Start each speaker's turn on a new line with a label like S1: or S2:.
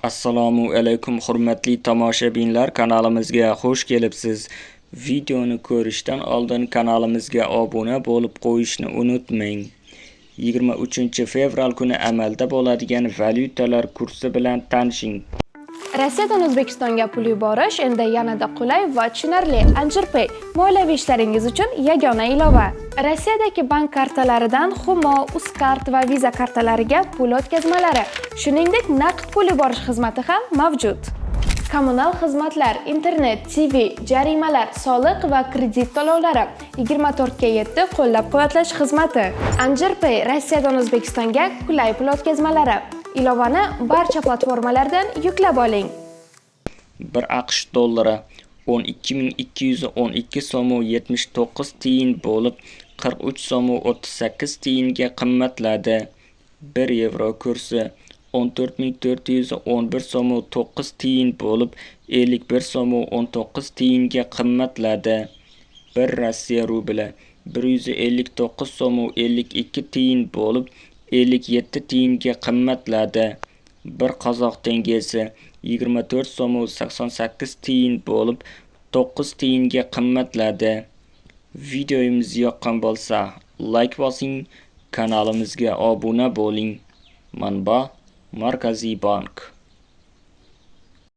S1: Assalomu alaykum, hurmatli tomoshabinlar, kanalimizga xush kelibsiz. Videoni ko'rishdan oldin kanalimizga obuna bo'lib qo'yishni unutmang. 23-fevral kuni amalda bo'ladigan valyutalar kursi bilan tanishing.
S2: Rossiyadan O'zbekistonga pul yuborish endi yanada qulay va tushunarli. Anjirpay moliyaviy ishlaringiz uchun yagona ilova. Rossiyadagi bank kartalaridan Humo, Uzcard va Visa kartalariga pul o'tkazmalari, shuningdek, naqd pul yuborish xizmati ham mavjud. Kommunal xizmatlar, internet, TV, jarimalar, soliq va kredit to'lovlari, 24:7 qo'llab-quvvatlash xizmati. Anjirpay Rossiyadan O'zbekistonga qulay pul o'tkazmalari. Ilovani barcha platformalardan yuklab oling.
S1: 1 AQSh dollari 12 212 so'm 79 tiyin bo'lib, 43 so'm 38 tiyinga qimmatladi. 1 yevro kursi 14 411 so'm 9 tiyin bo'lib, 51 so'm 19 tiyinga qimmatladi. 1 Rossiya rubli 159 so'm 52 tiyin bo'lib, 57 tiyinga qimmatladi. 1 qozoq tengesi 24 so'm 88 tiyin bo'lib, 9 tiyinga qimmatladi. Videomiz yoqqan bo'lsa, layk bosing, kanalimizga obuna bo'ling. Manba: Markaziy bank.